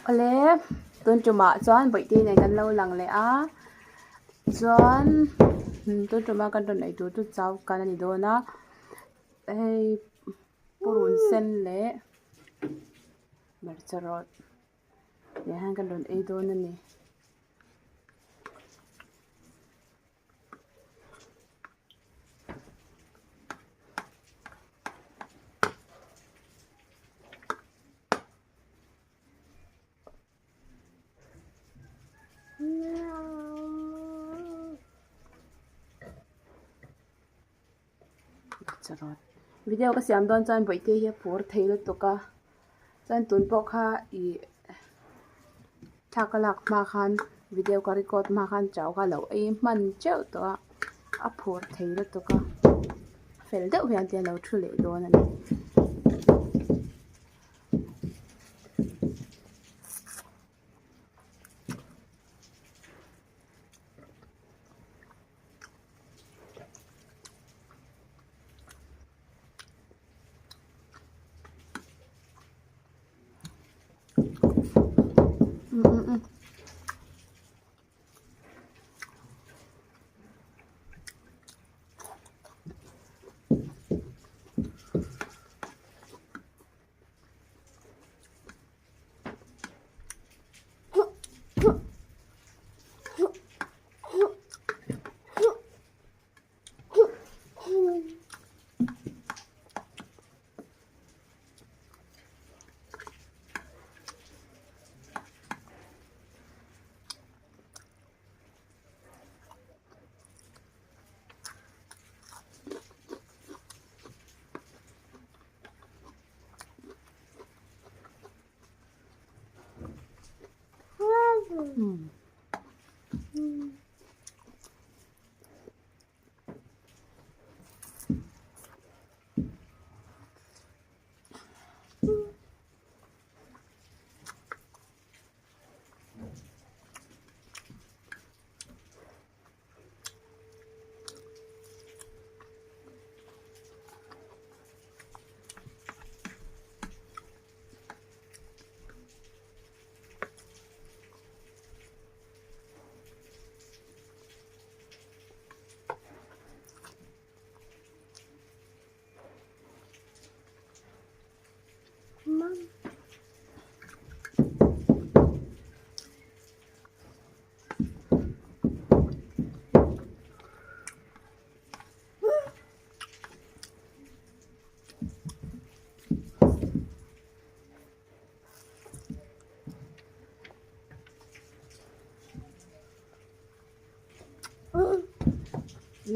Awle tun tumah chuan bawihte nen kan lo lang leh a chuan tun tuma kan rawn ei tur chu chau kan a ni dawn a hei purun sen leh hmarcha rawt nen hian kan rawn ei dawn a ni. Video ka siam dawn chuan bawihte hi a phur thei lutuk a chuan tun pawh kha ih thla ka lak hma khan video ka record hma khan chau kha a lo ei hman teuh tawh a a phur thei lutuk a fel deuh hian te a lo thu leh dawn a ni.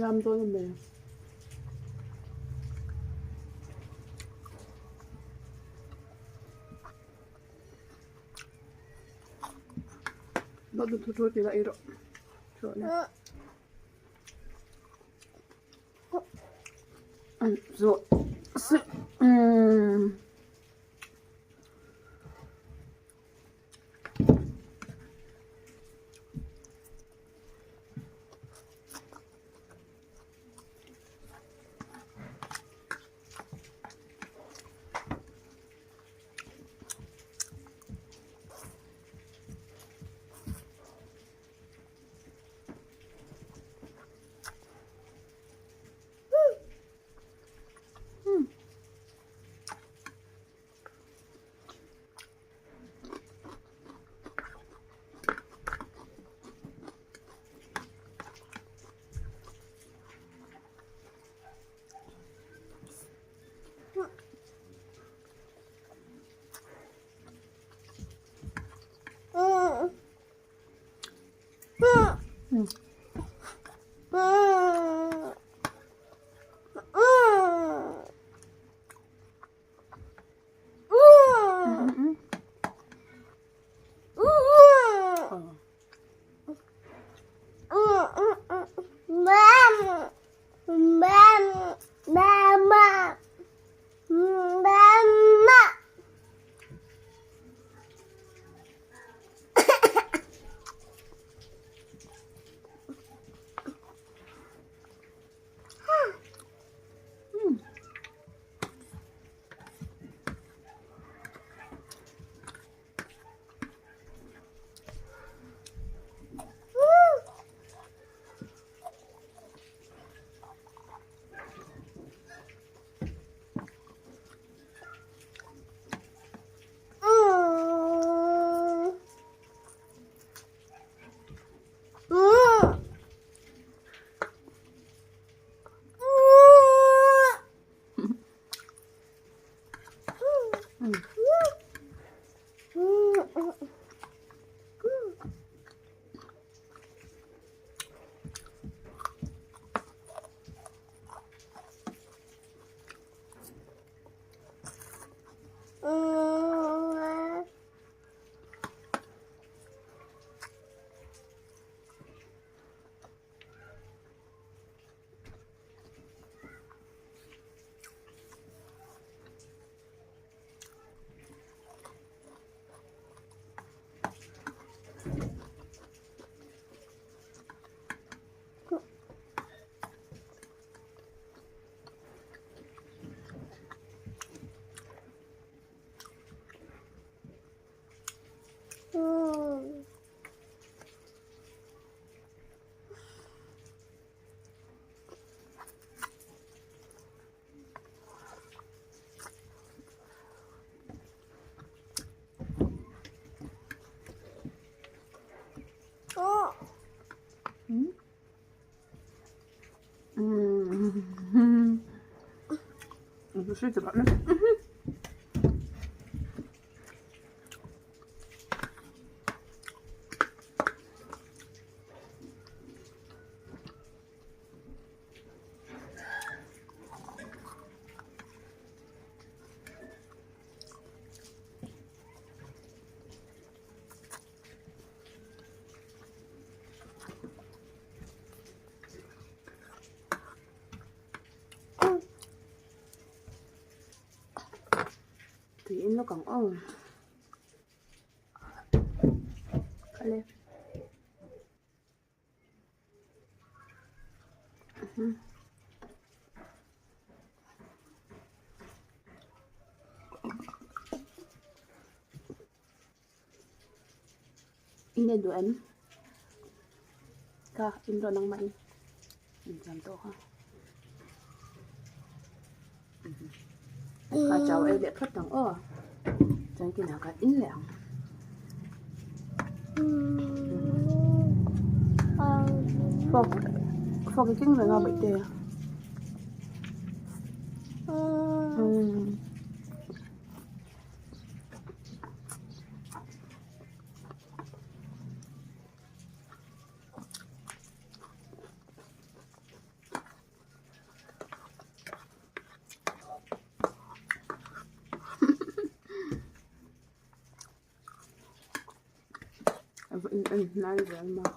Ram dawn a ni. Dawt thu thu tih lah i rawh. Zawh umm. Tui in lawk ang aw. Ale. In en duh em? Kha in rawn ang mah in incham tawh kha. Kha chau ei leh phawt ang aw. Chuan kinah khan in leh ang. Fork fork i keng reng a baihte. Umm. En hnai zel mai.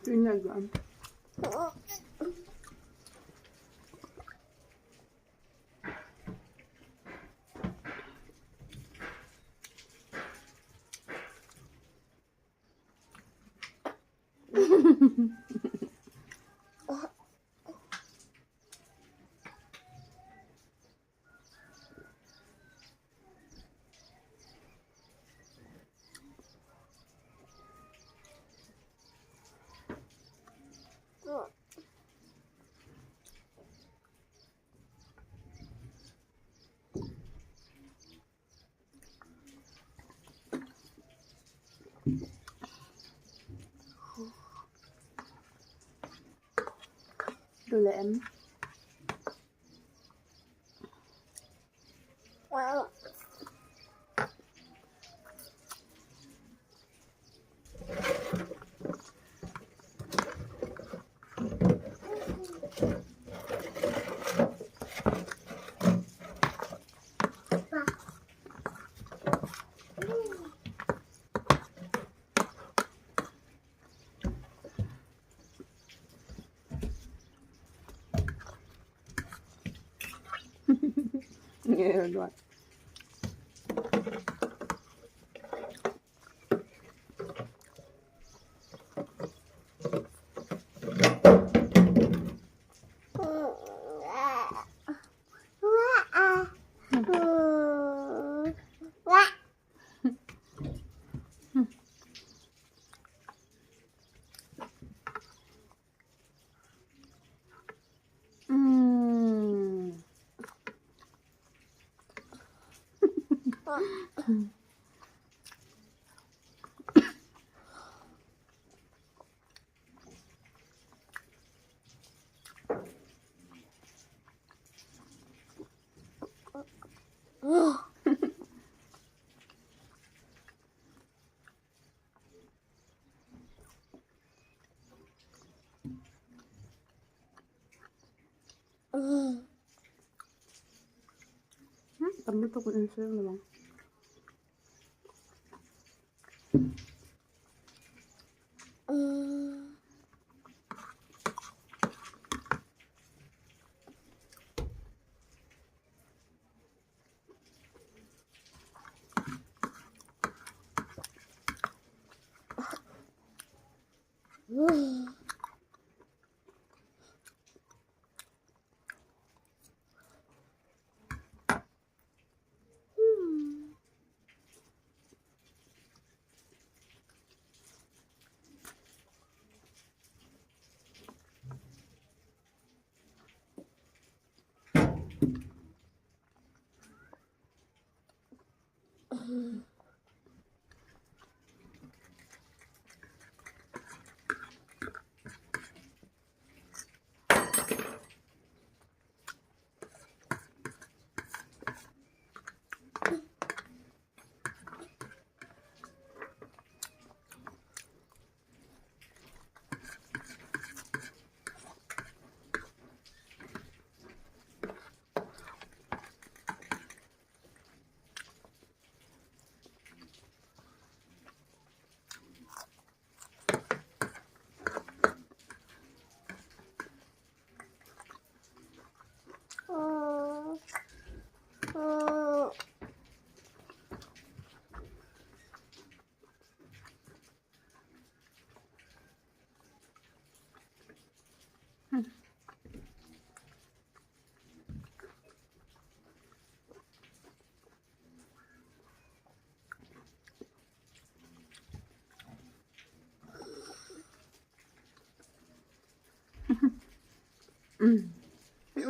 Tui na duh ang. Duh leh em? Nghe rồi. Umm. Tam lutuk in seng lo ang.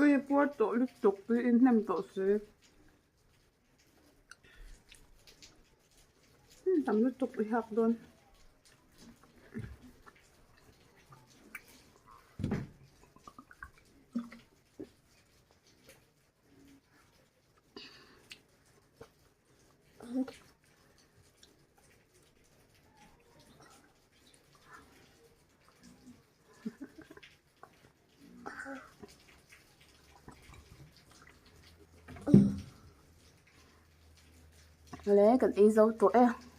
Ui puar tawh lutuk tui in hnem tawh si. Tam lutuk i hak dawn. Le kan ei zo tawh e.